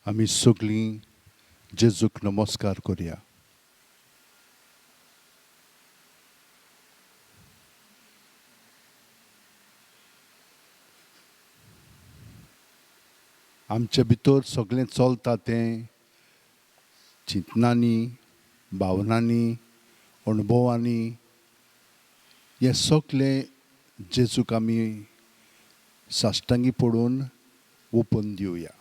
आमी सगळीं जेजूक नमस्कार करुया. आमचे भितर सगळें चलता तें चिंतनांनी, भावनांनी, अणभवांनी, हें सगळें जेजूक आमी साश्टांगी पडून ओपून दिवया.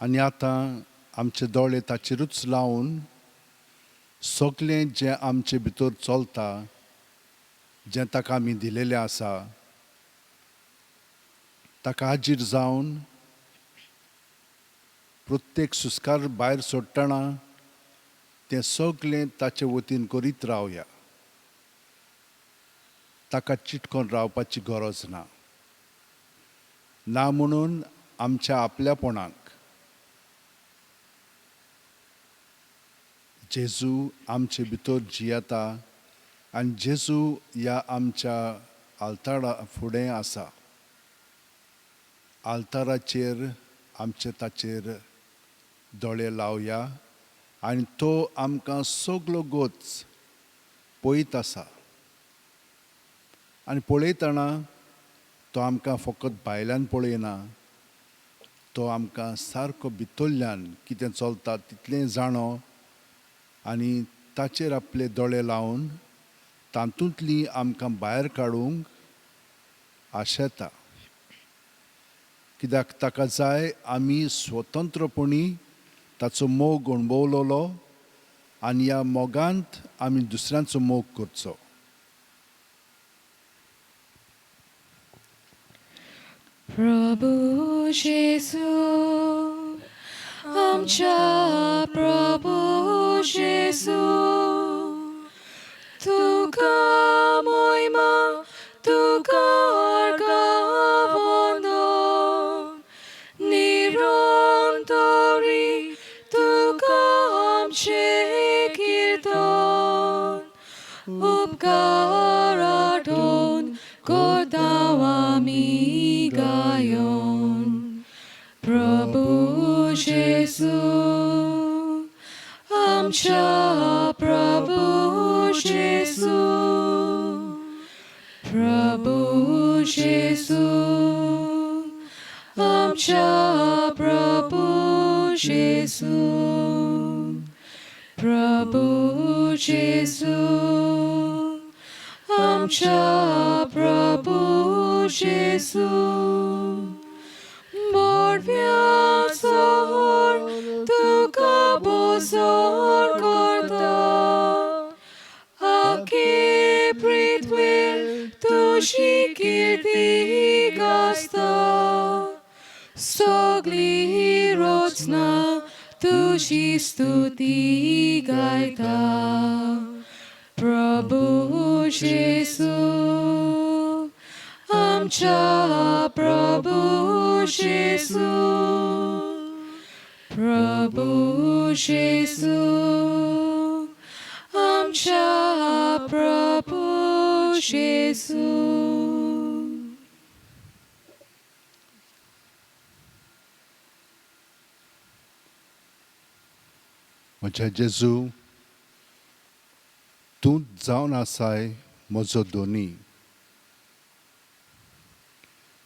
आनी आतां आमचे दोळे ताचेरूच लावन सगळें जें आमचे भितर चलता, जें ताका आमी दिलेलें आसा, ताका हाजीर जावन प्रत्येक सुस्कार भायर सोडटना तें सगळें ताचे वतीन करीत रावया. ताका चिटकोन रावपाची गरज ना. ना म्हणून आमच्या आपल्यापणाक जेजू आमचे भितर जियेता आनी जेजू ह्या आमच्या आल्तारा फुडें आसा. आल्ताराचेर आमचे ताचेर दोळे लावया आनी तो आमकां सगलो गोच पळयत आसा. आनी पळयतना तो आमकां फकत भायल्यान पळयना, तो आमकां सारको भितरल्यान कितें चलता तितलें जाणो आनी ताचेर आपले दोळे लावन तातूंतली आमकां भायर काडूंक आशेता. कित्याक ताका जाय आमी स्वतंत्रपणी ताचो मोग अणभवलोलो आनी ह्या मोगांत आमी दुसऱ्यांचो मोग करचो. प्रभू जेजू आमच्या प्रभू जेजू, तुका मोयमा, तुका अर्गां वंदन, निरंतरी तुका आमचें कीर्तन, उपकार आठोवन करता आमी गायन. प्रभू जेजू आमच्या प्रभू जेजू, प्रभू जेजू आमच्या प्रभू जेजू, प्रभू जेजू आमच्या प्रभू जेजू. बोडव्याचो तुका बोजोर करता, आखे पृथ्वीर तुजी कीर्ती गाजता, सगळी रचना तुजी स्तुती गायता. प्रभू जेजू आमच्या प्रभू जेजू, प्रभू जेजू आमच्या प्रभू जेजू. म्हज्या जेजू, तूं जावन आसाय म्हजो दोनी.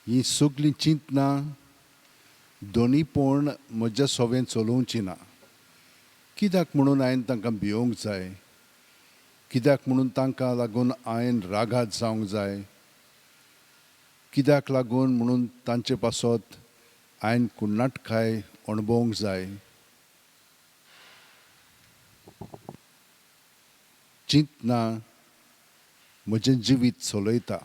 ही सगळीं चिंतनां दोनीपण म्हज्या सोवें चलोवची ना. कित्याक म्हणून हांवें तांकां भियोंक जाय? कित्याक म्हणून तांकां लागून हांवें रागात जावंक जाय? कित्याक लागून म्हणून तांचे पासत हांवें कुण्णाटकाय अणभवंक जाय? चिंतनां म्हजें जिवीत चलयता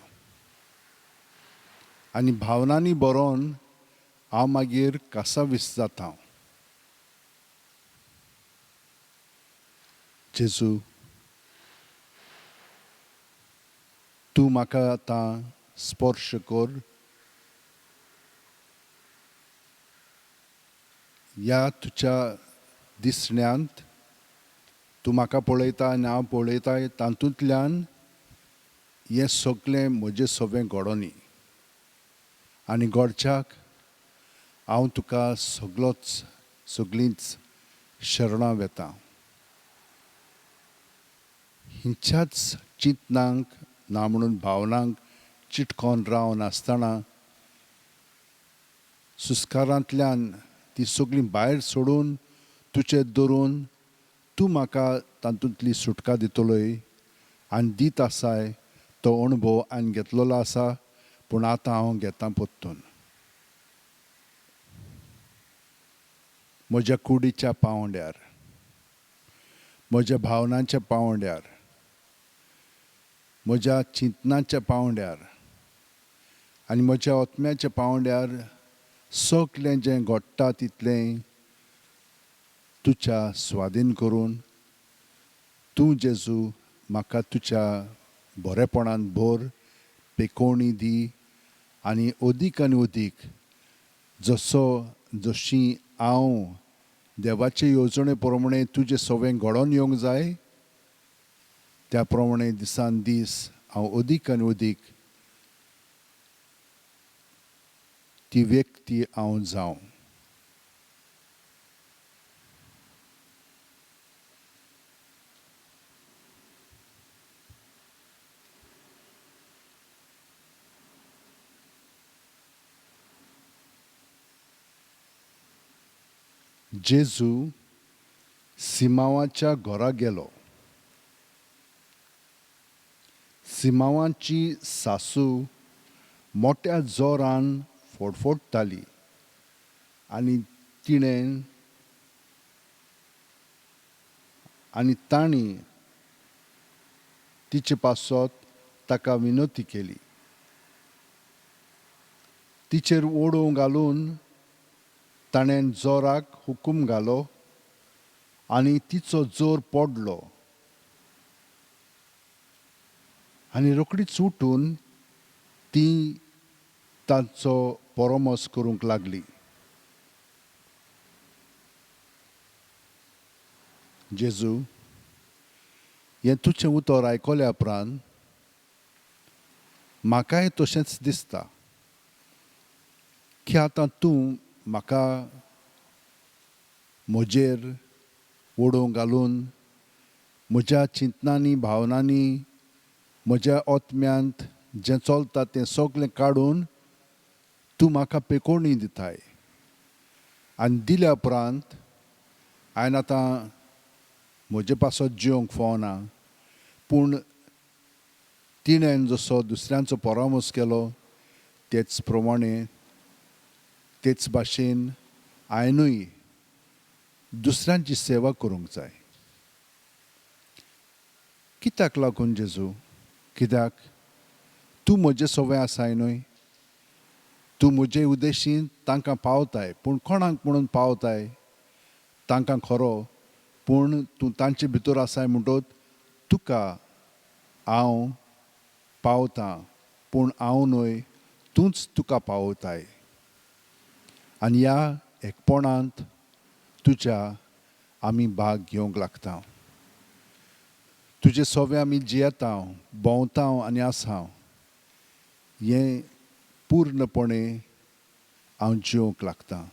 आनी भावनांनी बरोवन हांव मागीर कासावीस जाता. जेजू, तूं म्हाका आतां स्पर्श कर. ह्या तुज्या दिसण्यांत तूं म्हाका पळयता आनी हांव पळयता, तातूंतल्यान हें सगळें म्हजें सगळें घडोनी आनी घडच्याक हांव तुका सगळोच सगळींच शरणां वेता. हिंच्याच चिंतनांक ना म्हणून भावनांक चिटकोन रावन आसतना सुस्कारांतल्यान ती सगळीं भायर सोडून तुजेर दवरून तूं म्हाका तातूंतली सुटका दितलोय आनी दीत आसाय. तो अणभव हांवें घेतलेलो आसा, पूण आतां हांव घेतां परतून. म्हज्या कुडीच्या पांवड्यार, म्हज्या भावनांच्या पांवड्यार, म्हज्या चिंतनाच्या पांवड्यार आनी म्हज्या आत्म्याच्या पांवड्यार सगळें जें घडटा तितलें तुज्या स्वाधीन करून तूं जेजू म्हाका तुज्या बरेपणान भर, पेकोवणी दी आनी अदीक आनी अदीक जसो जशी हांव देवाचे येवजणे प्रमाणे तुजें सगळें घडोवन येवंक जाय त्या प्रमाणे दिसान दीस हांव अदीक आनी अदीक ती व्यक्ती हांव जावं. जेजू सिमांवाच्या घरा गेलो. सिमांवाची सासू मोट्या जोरान फडफडटाली आनी तिणें आनी तांणी तिचे पासत ताका विनवती केली. तिचेर ओडोवंक घालून ताणें जोराक हुकूम घालो आनी तिचो जोर पडलो आनी रोखडीच उठून ती तांचो परामर्श करूंक लागली. जेजू, हें तुजें उतर आयकल्या उपरांत म्हाकाय तशेंच दिसता की आतां तूं म्हाका म्हजेर ओडोवंक घालून म्हज्या चिंतनांनी, भावनांनी, म्हज्या आत्म्यांत जें चलता तें सगळें काडून तूं म्हाका पेकोवणी दिताय आनी दिल्या उपरांत हांवें आतां म्हजे पासत जिवंक फावना, पूण तिणें जसो दुसऱ्यांचो परामर्श केलो तेच प्रमाणे तेच भाशेन हांवेनूय दुसऱ्यांची सेवा करूंक जाय. कित्याक लागून जेजू? कित्याक तूं म्हजें सवंय आसाय न्हय, तूं म्हजे उद्देशीन तांकां पावताय, पूण कोणाक म्हणून पावताय? तांकां खरो, पूण तूं तांचे भितर आसाय म्हणटोच तुका हांव पावतां, पूण हांव न्हय, तूंच तुका पावताय. आनी ह्या एकपणांत तुज्या आमी भाग घेवंक लागता. तुजे सवे आमी जियेता, भोंवता आनी आसा. हें पूर्णपणे हांव जिवंक लागता.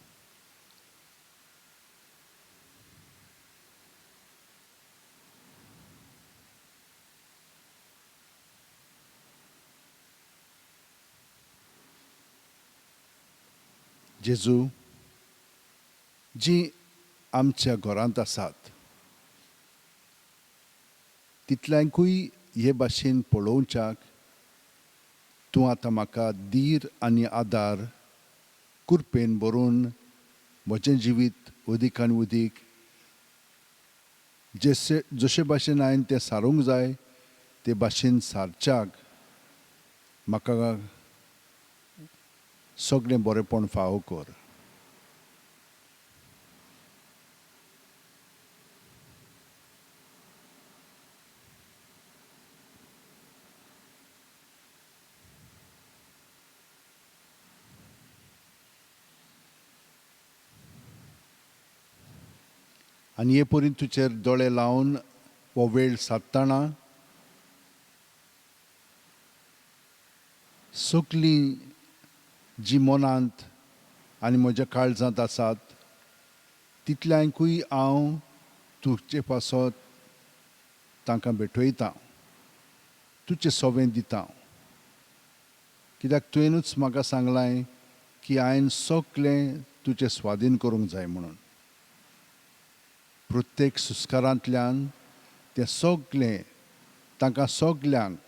जेजू, जी आमच्या घरांत आसात तितल्यांकूय हे भाशेन पळोवच्याक तूं आतां म्हाका धीर आनी आदार कुरपेन भरून म्हजें जिवीत अदीक आनी अदीक जशे जशे भाशेन हांवें तें सारूंक जाय ते भाशेन सारच्याक म्हाका सगळें बरेंपण फावो कर. आनी हे परी तुजेर दोळे लावन हो वेळ सादतना सगलीं जी मनांत आनी म्हज्या काळजांत आसात तितल्यांकूय हांव तुजे पासत तांकां भेटयता, तुजें सवें दिता. कित्याक तुवेंनूच म्हाका सांगलां की हांवें सगलें तुजें स्वाधीन करूंक जाय म्हणून. प्रत्येक सुस्कारांतल्यान तें सगलें तांकां सगल्यांक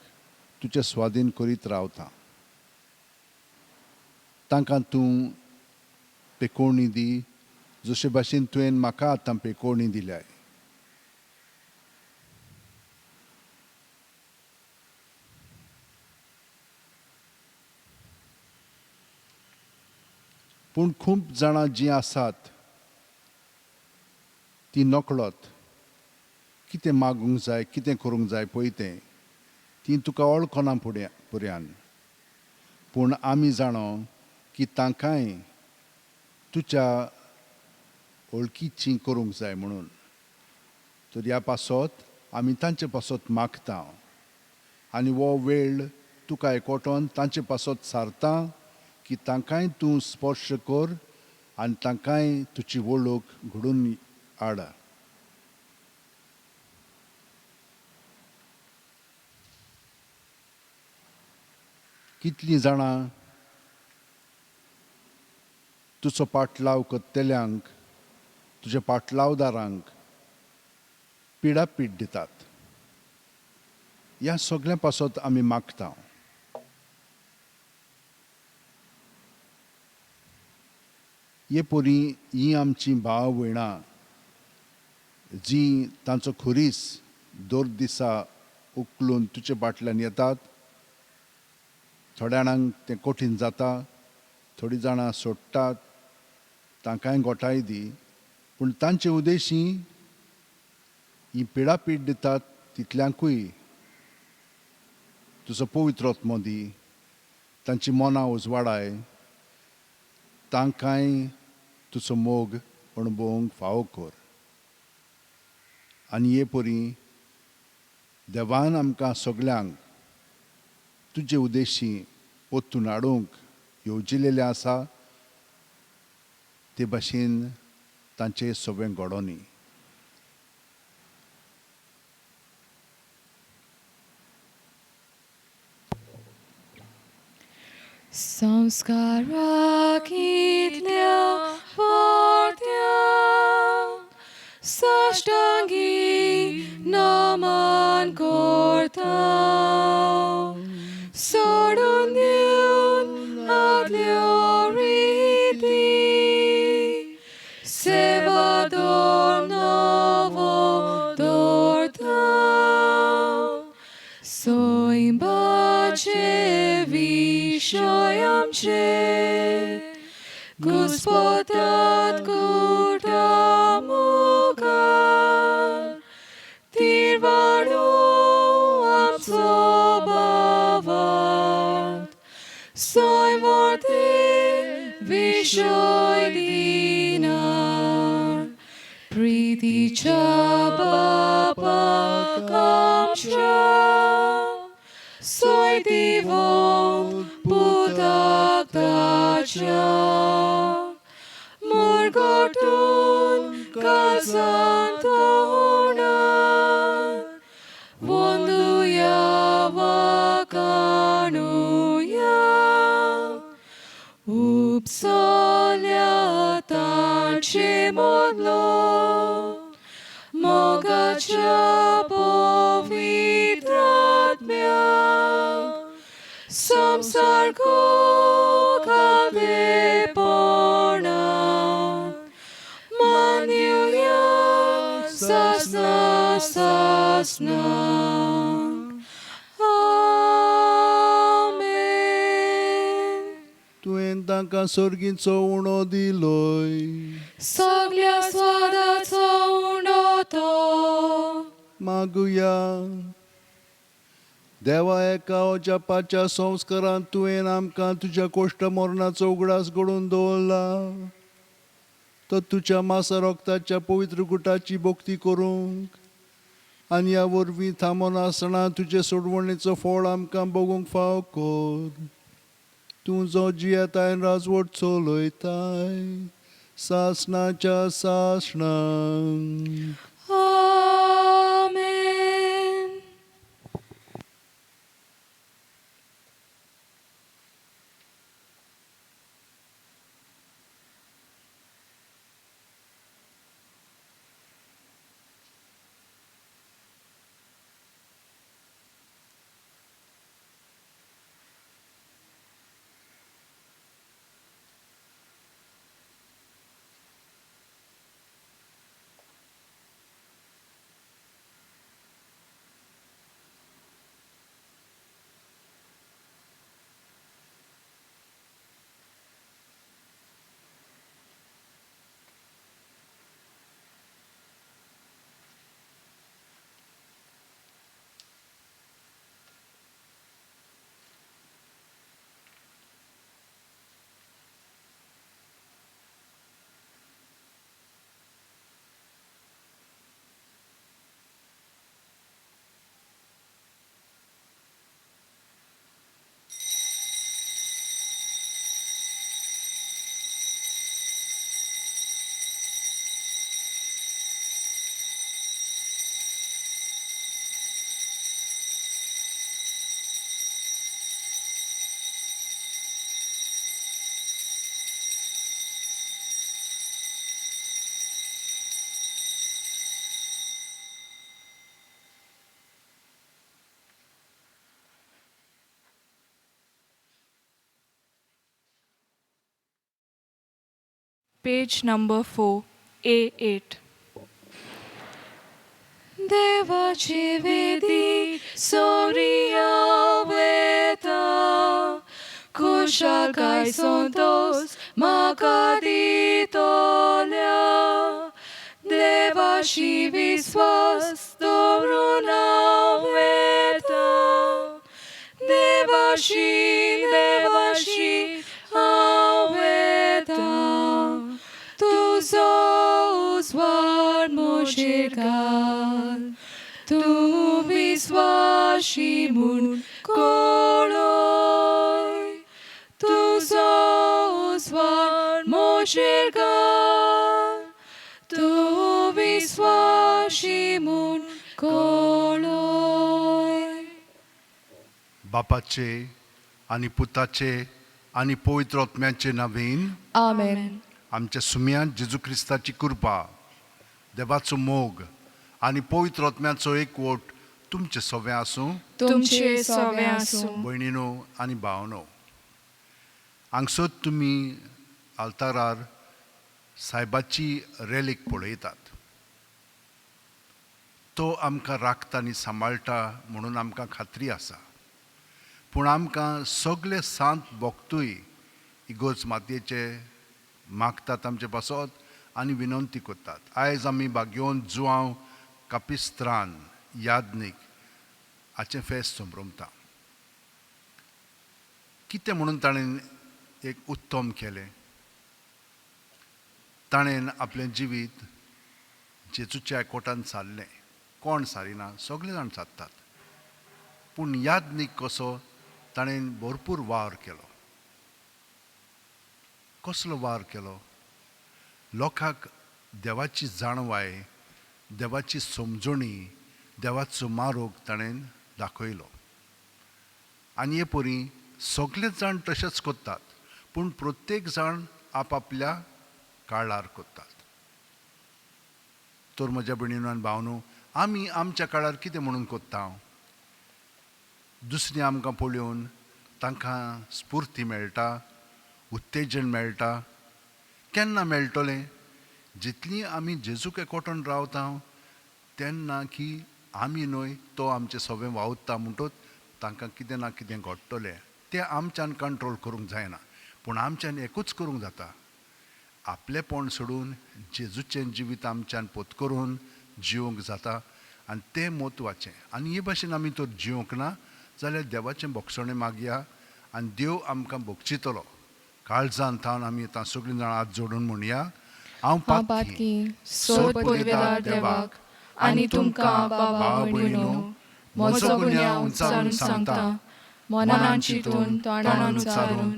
तुजें स्वाधीन करीत रावता. तांकां तूं पेकोवणी दी जशे भाशेन तुवें म्हाका आतां पेकोवणी दिल्याय. पूण खूब जाणां जीं आसात ती नकळत कितें मागूंक जाय, कितें करूंक जाय पळय तें ती तुका वळखना फुडें पुऱ्यान. पूण आमी जाणो की तांकांय तुज्या वळखीची करूंक जाय म्हणून. तर ह्या पासत आमी तांचे पासत मागता आनी हो वेळ तुका एकवटोन तांचे पासत सारता की तांकांय तूं स्पर्श कर आनी तांकांय तुजी वळख घडून हाड. कितलीं जाणां तुजो पाटलाव करतल्यांक, तुज्या पाटलावदारांक पिडापीड दितात. ह्या सगळ्यां पासत आमी मागता. हे परी ही आमची भाव भयणां जी तांचो खुरीस दर दिसा उखलून तुजे फाटल्यान येतात. थोड्या जाणांक तें कठीण जाता, थोडीं जाणां सोडटात, तांकांय गोठाय दी. पूण तांचे उद्देशी ही पिडापीड दितात तितल्यांकूय तुजो पवित्र आत्मो दी, तांची मनां उजवाडाय, तांकांय तुजो मोग अणभवूंक फावो कर. आनी हे परी देवान आमकां सगल्यांक तुजे उद्देशी परतून हाडूंक येवजिलेलें आसा ते भाशेन तांचे सगळें घडोनी. संस्कारा कितल्या वाडत्या साष्टांगी नमन करता, सोडून दिवन आदल्यो रिती, सेवा धर्म नवो दवरता. सैंबाचे विशय आमचे घुस्पतात कुटा मुखार, तिरवाडो आमचो भावार्थ, सैम वर्ते विशय दिनार. प्रितीच्या बापाक आमच्या सोयती पुताक ताच्या, मुरगटून काळजांत होणार, वंदुया वाखाणुया. उपसल्या तांचे मदलो मोगाच्या पवित्र आत्म्याक, संवसारको खालदेपणाक मानयुया सासना सासनाक. आमेन. तुवें तांकां सर्गीचो उणो दिलोय. सगल्या स्वादाचो उंडो तो. मागुया. देवा, एका अजापाच्या संस्कारांत तुवें आमकां तुज्या कोश्ट मरणाचो उगडास घडोवन दवरला. तो तुज्या मासा रोगताच्या पवित्र गुटाची भक्ती करूंक आनी ह्या वरवीं थांबोन आसतना तुजे सोडवणेचो फळ आमकां बगूंक फाव कर. तूं जो जियेताय राजवट चलयताय सासणाच्या सासणाक. आमेन. Page number 4, A8. देवाची वेदी सोरिया वेता, खुशालकाय संतोस म्हाका दितोल्या. देवाशी विस्वास दवरून हांव वेता, देवाशी देवाशी हांव वेता. तुजो उजवाड म्हजेर घाल, तूं विस्वाशी म्हूण कळय. तुजो उजवाड म्हजेर घाल, तूं विस्वाशी म्हूण कळय. बापाचे आनी पुताचे आनी पवित्र आत्म्याचे नांवेन. आमेन. आमच्या सुम्यान जेजू क्रिस्ताची कृपा, देवाचो मोग आनी पवित्र आत्म्याचो एकवट तुमचे सवे आसूं. तुमचे सवे आसूं. भयणीनो आनी भावनो, हांगसर तुमी आल्तारार सायबाची रेलीक पळयतात. तो आमकां राखता आनी सांबाळटा म्हणून आमकां खात्री आसा. पूण आमकां सगळे सांत भक्तूय इगोर्ज मातयेचे मागतात आमचे पासत आनी विनंती करतात. आयज आमी भाग्योवन जुआंव कापिस्त्रान यादनीक हाचें फेस्त संभ्रमता. कितें म्हणून ताणें एक उत्तम केलें? ताणें आपलें जिवीत जेजूच्या एकवटान सारलें. कोण सारिना, सगळे जाण सारतात. पूण यादनीक कसो ताणें भरपूर वावर केलो. कसलो वावर केलो? लोकांक देवाची जाणवाय, देवाची समजणी, देवाचो मारोग ताणें दाखयलो. आनी हे परी सगळे जाण तशेंच करतात, पूण प्रत्येक जाण आपआपल्या काळार करतात. तर म्हज्या भयणीनो आनी भावनो, आमी आमच्या काळार कितें म्हणून करता? दुसरीं आमकां पळोवन तांकां स्फुर्ती मेळटा, उत्तेजन मेळटा. केन्ना मेळटलें? जितलीं आमी जेजूक एकवटून रावता तेन्ना की आमी न्हय तो आमचें सगळें वावुरता म्हणटूच तांकां कितें ना कितें घडटलें. तें आमच्यान कंट्रोल करूंक जायना, पूण आमच्यान एकूच करूंक जाता, आपलेपण सोडून जेजूचें जिवीत आमच्यान पोत करून जिवंक जाता आनी तें म्हत्वाचें. आनी हे भाशेन आमी तर जिवंक ना जाल्यार देवाचें भोगसणें मागया आनी देव आमकां भोगशितलो. काळजान थावन आमी आतां सगळीं जाणां हात जोडून म्हणया, हांव हांव पातकी पातकी, सोद पुदवेदार देवाक आनी तुमकां बाबा भयणीनो म्हजो गुन्यांव उच्चारून सांगता, मनान चिंतून, तोंडान उच्चारून,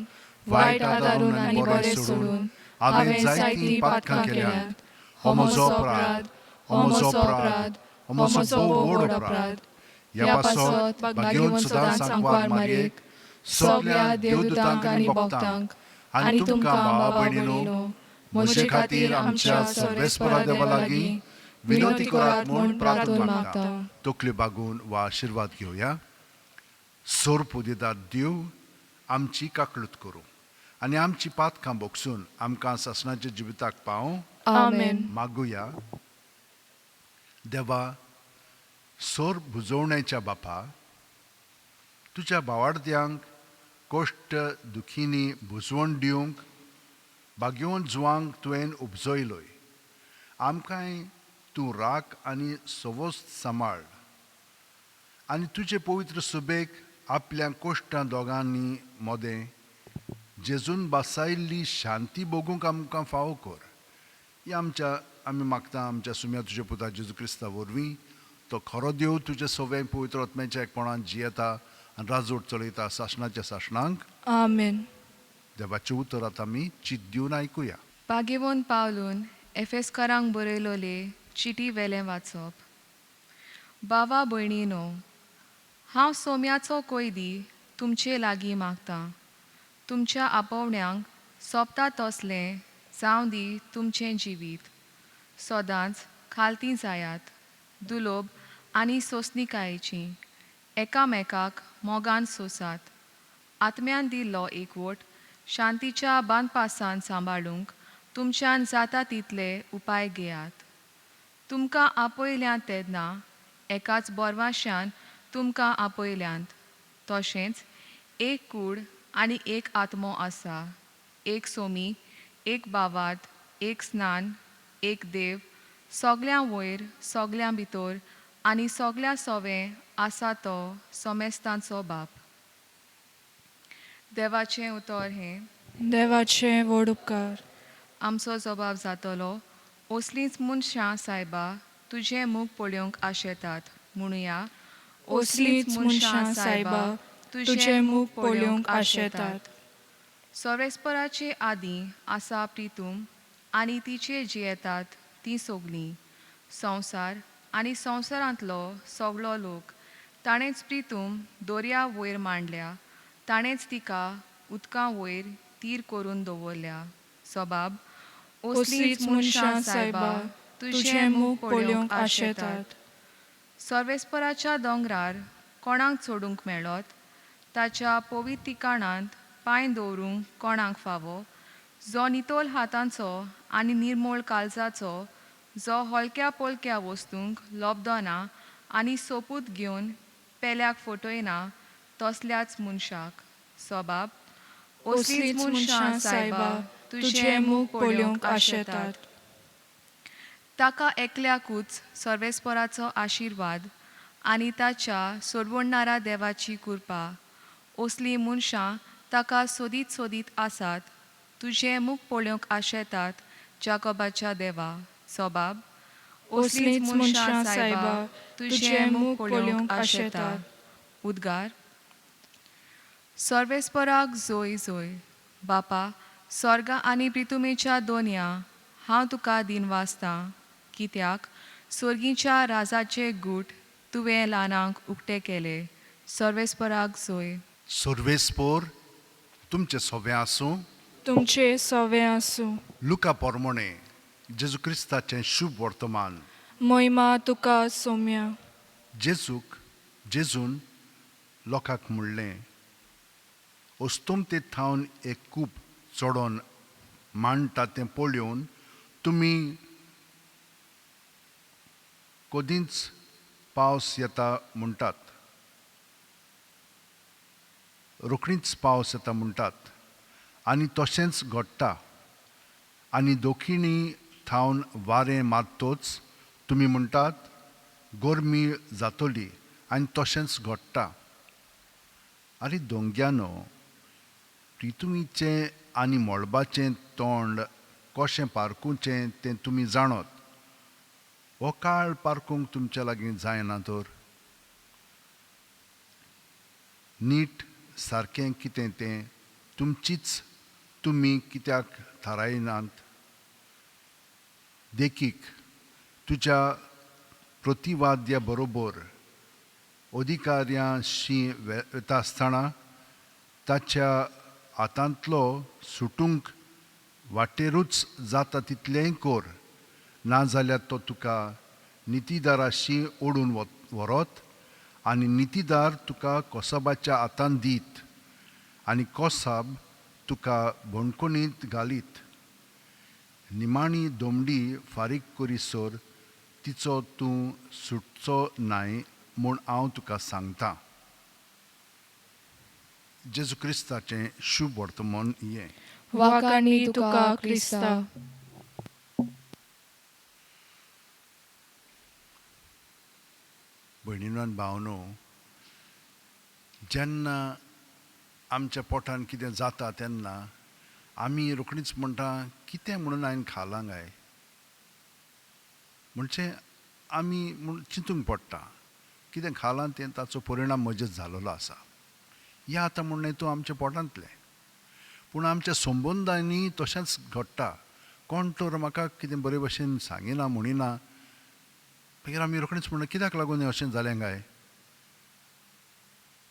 वायट आदारून आनी बरें सोडून हांवें जायतीं पातकां केल्यांत. हो म्हजो अपराध, हो म्हजो अपराध, हो म्हजो भोव व्हड अपराध. ह्या पासत भाग्यवंत सदांच आंकवार मारयेक, सगल्या देवदूतांक आनी भक्तांक आनी तुमकां भावा भयणीनो म्हजे खातीर आमच्या सर्वेस्परा देवा लागीं विनंती करात म्हूण प्रार्थना मागता. तकल्यो बागून वा आशिर्वाद घेवया. सोर पुदिदार देव आमची काकळूत करूं आनी आमची पातकां बोगसून आमकां सासणाच्या जिविताक पावूं. आमेन. मागुया. देवा, सोर भुजवण्याच्या बापा, तुज्या भावार्द्यांक कश्ट दुखींनी भुजवण दिवंक भाग्यवंत जुवांक तुवें उपजयलोय. आमकांय तूं राख आनी सवस्त सांबाळ आनी तुजे पवित्र सुबेक आपल्या कोश्टां दोगांनी मोदें जेजून बासायल्ली शांती भोगूंक आमकां फावो कर. ही आमच्या आमी मागता आमच्या सुम्या तुज्या पुता जेजू क्रिस्ता वरवीं. तो खरो देव तुज्या सवें पवित्र आत्म्याच्या एकपणान जियेता आनी राजवट चलयता सासणाच्या सासणांक. आमेन. देवाचें उतर आतां आमी चित दिवन आयकुया. भाग्यवंत पावलून एफेस्करांक बरयलोले चिटी वेलें वाचप. बाबा भयणीनो, हांव सोम्याचो कोयदी तुमचे लागीं मागतां, तुमच्या आपोवण्यांक सोबता तसलें जावं दी तुमचें जिवीत. सदांच खालती जायात, दुलोब आनी सोंसणिकायेची, एकामेकाक मोगान सोसात. आत्म्यान दिल्लो एकवट शांतीच्या बांदपासान सांबाळूंक तुमच्यान जाता तितले उपाय घेयात. तुमकां आपयल्यात तेन्ना एकाच बोरवाशान तुमकां आपयल्यांत. तशेंच एक कूड आनी एक आत्मो आसा, एक सोमी, एक बावाद, एक स्नान, एक देव, सगल्यां वयर, सगल्यां भितर आनी सगल्या सोवें आसा तो सोमेस्तांचो बाप. देवाचें उतर हें. देवाचे व्हड उपकार. आमचो जबाब जातलो, असलींच मनशां सायबा तुजें मूख पळोवंक आशेतात. म्हणुया. असलींच मनशां सायबा तुजें मूख पळोवंक आशेतात. सोरेस्पराचे आदीं आसा प्रितूम आनी तिचे जियेतात तीं सगलीं. संवसार आनी संवसारांतलो सगलो लोक ताणेंच प्रितूम दर्या वयर मांडल्या, ताणेंच तिका उदकां वयर तीर करून दवरल्या. सबाब. असलींच मनशां सायबा तुजें मूख पळोवंक आशेतात. सर्वेस्पराच्या दोंगरार कोणाक चडूंक मेळत? ताच्या पवित्र ठिकाणांत पांय दवरूंक कोणाक फावो? जो नितळ हातांचो आनी निर्मळ काळजाचो, जो हलक्या पोलक्या वस्तूंक लोबदना आनी सोपूत घेवन पेल्याक फटयना तसल्याच मनशाक. सबाब. असलींच मनशां सायबा तुजें मूख पळोवंक आशेतात. ताका एकल्याकूच सर्वेस्पराचो आशिर्वाद आनी ताच्या सोडवणणारा देवाची कृपा. असलीं मनशां ताका सोदीत सोदीत आसात, तुजें मुख पळोवंक आशेतात जाकोबाच्या देवा. सबाब. असलींच मनशां सायबा तुजें मूख पळोवंक आशेतात. उद्गार. सर्वेस्पराक जोय जोय. बापा, स्वर्गा आनी प्रितुमेच्या दोनया, हांव तुका दिनवासतां, कित्याक स्वर्गीच्या राजाचे गूट तुवें ल्हानांक उक्ते केले. सर्वेस्पराक जोय. सर्वेस्पोर तुमचें सोवें आसूं. तुमचे सवें आसूं. लुका पोरमोणे जेजू क्रिस्ताचें शुभ वर्तमान. महिमा तुका सोम्या. जेजूक जेजून लोकांक म्हणलें, अस्तमते थावन एक कूप चडोवन मांडटा तें पळोवन तुमी कदींच पावस येता म्हणटात, रोखडीच पावस येता म्हणटात आनी तशेंच घडटा. आनी दक्षिणी थावन वारें मारतोच तुमी म्हणटात गरमी जातली आनी तशेंच घडटा. आरे दोंग्यानो, प्रितुमीचें आनी मळबाचें तोंड कशें पारकुचें तें तुमी जाणत. हो काळ पारकूंक तुमच्या लागीं जायना तर? नीट सारकें कितें तें तुमचीच तुमी कित्याक थारायनात? देखीक, तुज्या प्रतिवाद्या बरोबर अधिकाऱ्यांशी वता आसतना ताच्या हातांतलो सुटूंक वाटेरूच जाता तितलेंय कर, नाजाल्यार तो तुका नितीदाराशी ओडून व्हरत आनी नितीदार तुका कोसाबाच्या हातान दीत आनी कोसाब तुका बणकोणींत घालीत. निमाणी दोमडी फारीक करीसर तिचो तूं सुटचो नाय म्हूण हांव तुका सांगता. जेजू क्रिस्ताचें शुभ वर्तमान हें. वाखाणी तुका क्रिस्ता. भयणीनो आनी भावनो, जेन्ना आमच्या पोटान कितें जाता तेन्ना आमी रोखडीच म्हणटा, कितें म्हणून हांवें खालां काय? म्हणजे आमी म्हूण चिंतूंक पडटा, कितें खालां तें ताचो परिणाम म्हजेर जालोलो आसा. हें आतां म्हणणें तूं आमच्या पोटांतलें, पूण आमच्या संबंदांनी तशेंच घडटा. कोण तर म्हाका कितें बरे भशेन सांगिना म्हणिना, मागीर आमी रोखडीच म्हणटा, कित्याक लागून हें अशें जालें काय?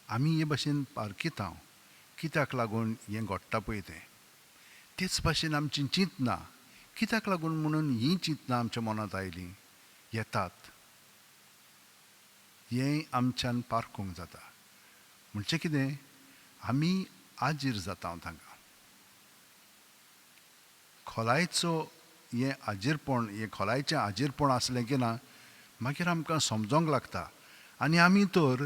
आमी हे भाशेन पारखिता कित्याक लागून हें घडटा पळय तें. तेच भाशेन आमचीं चिंतनां कित्याक लागून म्हणून हीं चिंतनां आमच्या मनांत आयलीं येतात, हें आमच्यान पारखूंक जाता. म्हणचें कितें, आमी आजीर जाता तांकां. खोलायचो हें आजीरपण, हें खोलायचें आजीरपण आसलें की ना मागीर आमकां समजोंक लागता. आनी आमी तर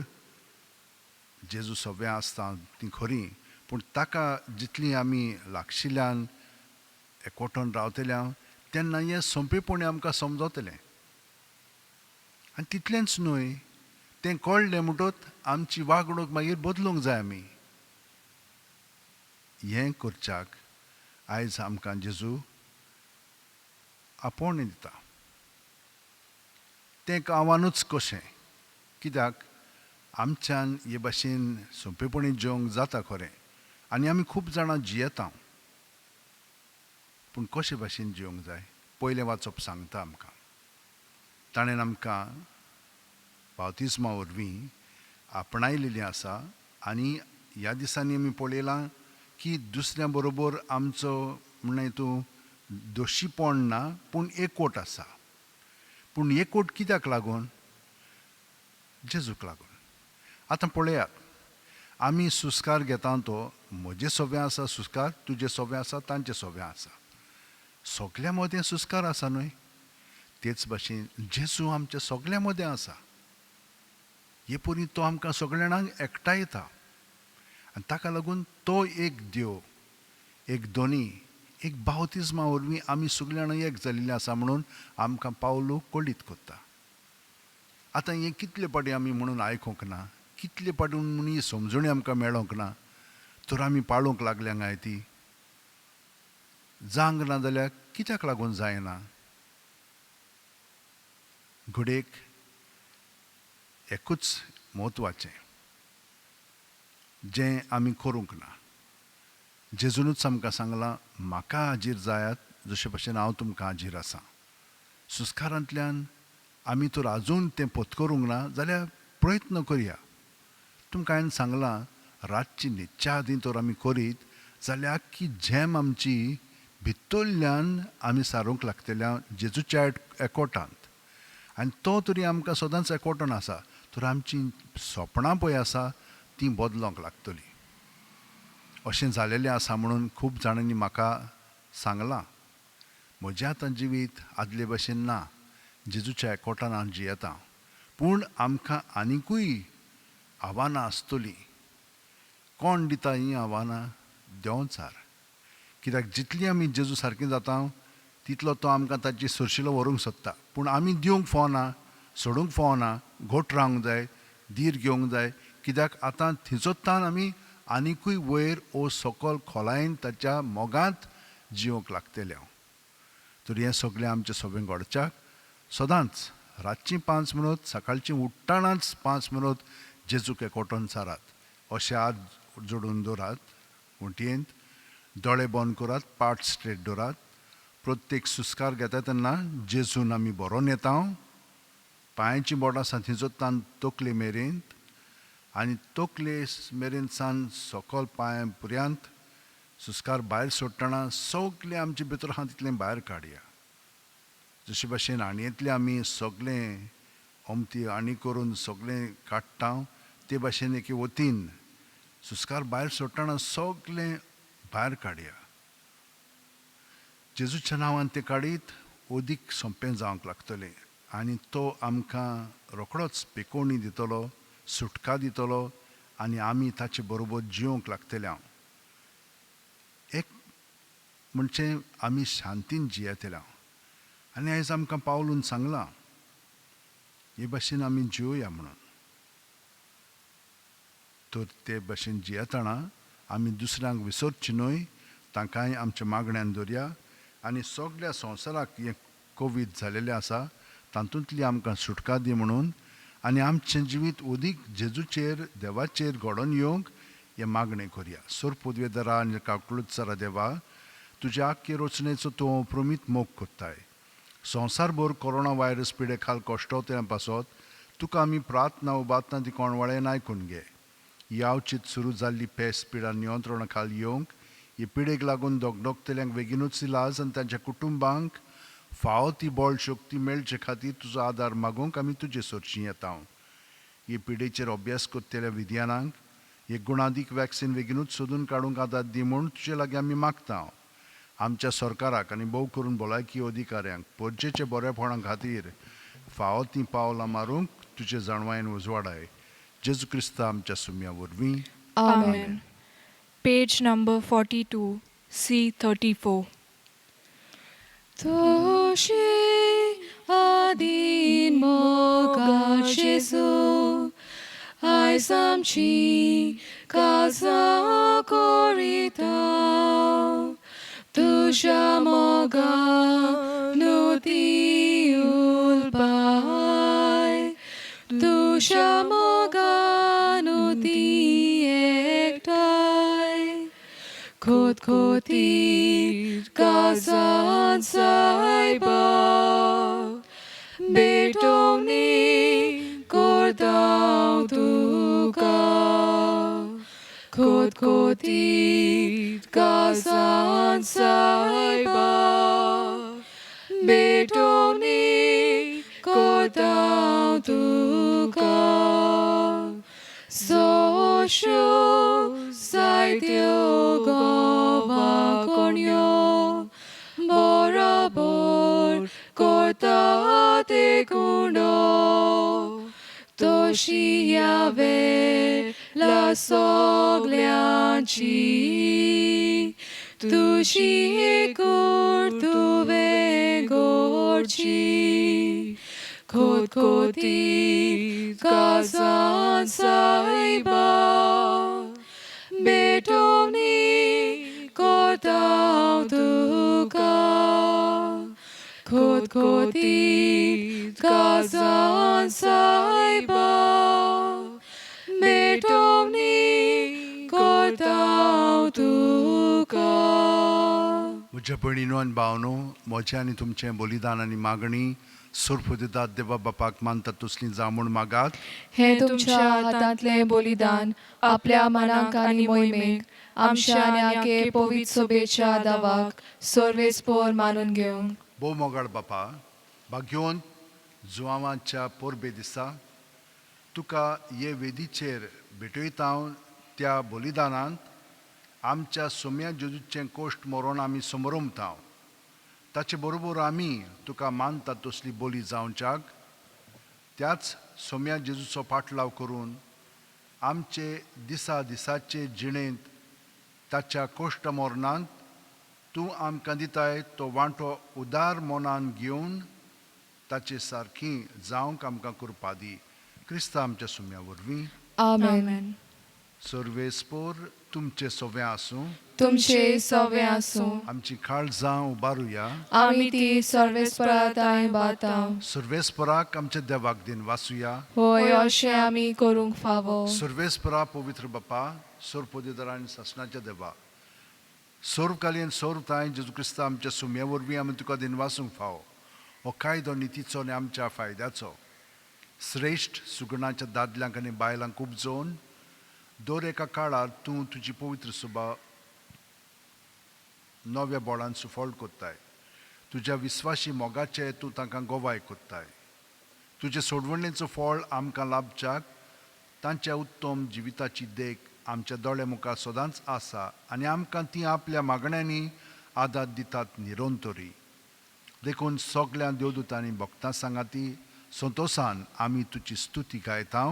जेजू सगळें आसता ती खरी, पूण ताका जितली आमी लागशिल्ल्यान एकवटून रावतल्या तेन्ना हें सोंपेपणी आमकां समजतलें. आनी तितलेंच न्हय, तें कळ्ळें म्हणटच आमची वागणूक मागीर बदलूंक जाय. आमी हें करच्याक आयज आमकां जेजू आपोवणें दिता. तें एक आव्हानूच कशें, कित्याक आमच्यान हे भाशेन सोंपेपणी जेवंक जाता खरें, आनी आमी खूब जाणां जियेता, पूण कशे भाशेन जिवंक जाय पयलें वाचप सांगता आमकां. ताणें आमकां बावतिज्मा वरवीं आपणायलेली आसा आनी ह्या दिसांनी आमी पळयलां की दुसऱ्या बरोबर आमचो म्हणलें तूं दोशीपण ना, पूण एकवट आसा. पूण एकवट कित्याक लागून? जेजूक लागून. आतां पळयात, आमी सुस्कार घेता तो म्हजे सोबें आसा सुस्कार, तुजे सोबें आसा, तांचे सोबें आसा, सगल्या मदें सुस्कार आसा न्हय? तेच भाशेन जेजू आमच्या सगल्या मदें आसा. हे परी तो आमकां सगल्या जाणांक एकठांयता आनी ताका लागून तो एक देव, एक दोनी, एक बावतिज्मा वरवीं आमी सगल्या जाणां एक जाल्लीं आसा म्हणून आमकां पावलू कळीत करता. आतां हें कितले पाटी आमी म्हणून आयकूंक ना, कितले पाटी म्हणून ही समजणी आमकां मेळोंक ना, तर आमी पाळूंक लागल्या काय ती जावंक ना जाल्यार कित्याक लागून जायना? घडयेक एकूच म्हत्वाचें जें आमी करूंक ना, जेजूनच आमकां सांगलां, म्हाका हाजीर जायात जशे भशेन हांव तुमकां हाजीर आसा. सुस्कारांतल्यान आमी तर आजून तें पत्करूंक ना जाल्यार प्रयत्न करया. तुमकां हांवें सांगलां, रातची न्हिदच्या आदीं तर आमी करीत जाल्यार आख्खी झेम आमची भितरल्यान आमी सारूंक लागतल्या जेजूच्या एकवटांत. आनी तो तरी आमकां सदांच एकवटान आसा, तर आमची सपनां पळय आसा तीं बदलोंक लागतलीं. अशें जालेलें आसा म्हणून खूब जाणांनी म्हाका सांगलां. म्हजें आतां जिवीत आदले भशेन ना, जेजूच्या एकवटान हांव जियेतां. पूण आमकां आनिकूय आव्हानां आसतलीं. कोण दिता हीं आव्हानां? देंवचार. कित्याक जितलीं आमी जेजू सारकीं जाता तितलो तो आमकां ताची सुरशिलो व्हरूंक सोदता. पूण आमी दिवंक फावना, सोडूंक फावना, घोट रावंक जाय, धीर घेवंक जाय. कित्याक आतां थंयचो तान आमी आनिकूय वयर ओ सकल खोलायेन ताच्या मोगांत जिवंक लागतले. हांव तर हें सगळें आमचें सगळें घडच्याक सदांच रातचीं 5 मिनट, सकाळचीं उठ्ठानाच 5 मिनट जेजूक एकवटून सारात. अशें हात जोडून दवरात वण्टयेंत, दोळे बंद करात, पाट स्ट्रेट दवरात. प्रत्येक सुस्कार घेता तेन्ना जेजून आमी बरोवन येता, पांयाचीं बोटां आसा थंयचो तकले मेरेन आनी तकले मेरेन सान सकल पांया पर्यंत सुस्कार भायर सोडटना सगळें आमचे भितर आहा तितलें भायर काडया. जशे भाशेन आणयेंतलें आमी सगळें अमती आणी करून सगळें काडटा ते भाशेन एके वतीन सुस्कार भायर सोडटना सगळें भायर काडया. जेजूच्या नांवान तें काडीत अदीक सोंपें जावंक लागतलें आनी तो आमकां रोखडोच पेकोवणी दितलो, सुटका दितलो आनी आमी ताचे बरोबर जिवंक लागतले. हांव एक म्हणजे आमी शांतीन जियेतले. आनी आयज आमकां पावलून सांगलां हे भाशेन आमी जिवया म्हणून. तर ते भाशेन जियेतना आमी दुसऱ्यांक विसरची न्हय, तांकांय आमच्या मागण्यान दवरया आनी सगळ्या संवसाराक हें कोवीड जालेलें आसा तातूंतली आमकां सुटका दी म्हणून आनी आमचें जिवीत अदीक जेजूचेर देवाचेर घडोवन येवंक हें मागणें करया. सोर पदवेदारा आनी काकळूत देवा, तुज्या आख्खे रचनेचो तूं प्रमीत मोग कोत्ताय. संवसारभर कोरोना व्हायरस पिडे खाल कश्टोवतल्या पासत तुका आमी प्रार्थना उबातना ती कोणवाळेन आयकून घे. ही आवचीत सुरू जाल्ली पेस पिडा नियंत्रणा खाल येवंक, ही पिडेक लागून दगदगतल्यांक बेगीनूच इलाज आनी तांच्या कुटुंबांक फावो ती बळ शक्ती मेळचे खातीर तुजो आदार मागूंक आमी तुजे सरशीं येता. हे पिडेचेर अभ्यास करतल्या विज्ञानांक हे गुणादीक वॅक्सिन बेगीनूच सोदून काडूंक आदार दी म्हूण तुजे लागीं आमी मागता. आमच्या सरकाराक आनी भोव करून भलायकी अधिकाऱ्यांक परजेचे बरेपणा खातीर फावो तीं पावलां मारूंक तुजे जाणवायेन उजवाडाय. जेजू क्रिस्ता आमच्या सुम्या वरवीं. आमेन. Page number 42, C34. तुझे आदीन मोगा जेजू, आयज आमची काजा कोरिता, तुज्या मोगा नुती उलपाय, तुज्या मोगा नुती एकठांय, खोत खोतीर काजान सायबा, भेटोवणी करता तुका, खोत खोतीर काजान सायबा, भेटोवणी करता तुका, सोश्यो जायत्यो गोवा कोणयो, बरोबर करता ते गुणो, तशी ह्या सगल्यांची, तुजी एकूर तुवें गोरची, खोत खोतीर काजान सायबा, भेटोवणी करता तुका, खोत खोतीर काजान सायबा, भेटोवणी करता तुका. म्हज्या भयणीनो आनी भावनो, म्हजें आनी तुमचें बलिदान आनी मागणी सोरपुदितात देवा बापाक मानतात तसली जावं म्हूण मागात. हें तुमच्या हातांतलें बलिदान आपल्या मनाक आनी मोहिमेक आमच्या आनी आखे पवित्र सोबेच्या दावाक सर्वेस्पोर मानून घेवंक. भोव मोगाळ बापा, भाग्योन जुवांवाच्या परबे दिसा तुका हे वेदीचेर भेटयता हांव. त्या बलिदानांत आमच्या सोम्या जेजूचें कोश्ट मरोण आमी समरमता, ताचे बरोबर आमी तुका मानता तसली बोली जावच्याक त्याच सोम्या जेजूचो पाटलाव करून आमचे दिसा दिसाचे जिणेंत ताच्या कोश्ट मरणांत तूं आमकां दिताय तो वांटो उदार मनान घेवन ताचे सारकी जावंक आमकां कृपा दी. क्रिस्ता आमच्या सुम्या वरवीं. आमेन. सर्वेस्पोर तुमचे सोवे आसूं. तुमचे सवे आसूं. आमची काळजां उबारुया. आमी ती सर्वेस्पराताय बाता. सर्वेस्पराक आमच्या देवाक दिन वासुया. होय, अशें आमी करूंक फावो. सर्वेस्परा, पवित्र बापा, सोरपोदेदार आनी सासणाच्या देवा, सोर्वकालीन सोर्वताय जेजू क्रिस्ता आमच्या सुम्या वरवीं आमी तुका दिनवासूंक फावो. हो कायदो नितीचो आनी आमच्या फायद्याचो. श्रेश्ठ सुगुणाच्या दादल्यांक आनी बायलांक उपजोवन दर एका काळार तूं तुजी पवित्र सुबा नव्या बोळान सुफळ कोत्ताय. तुज्या विस्वाशी मोगाचे तूं तांकां गोवाय कोत्ताय. तुजे सोडवणेचो फळ आमकां लाभच्याक तांच्या उत्तम जिविताची देख आमच्या दोळे मुखार सदांच आसा आनी आमकां ती आपल्या मागण्यांनी आदार दितात निरंतरी. देखून सगल्या देवदूतांनी भक्तां सांगाती संतोसान आमी तुजी स्तुती गायता.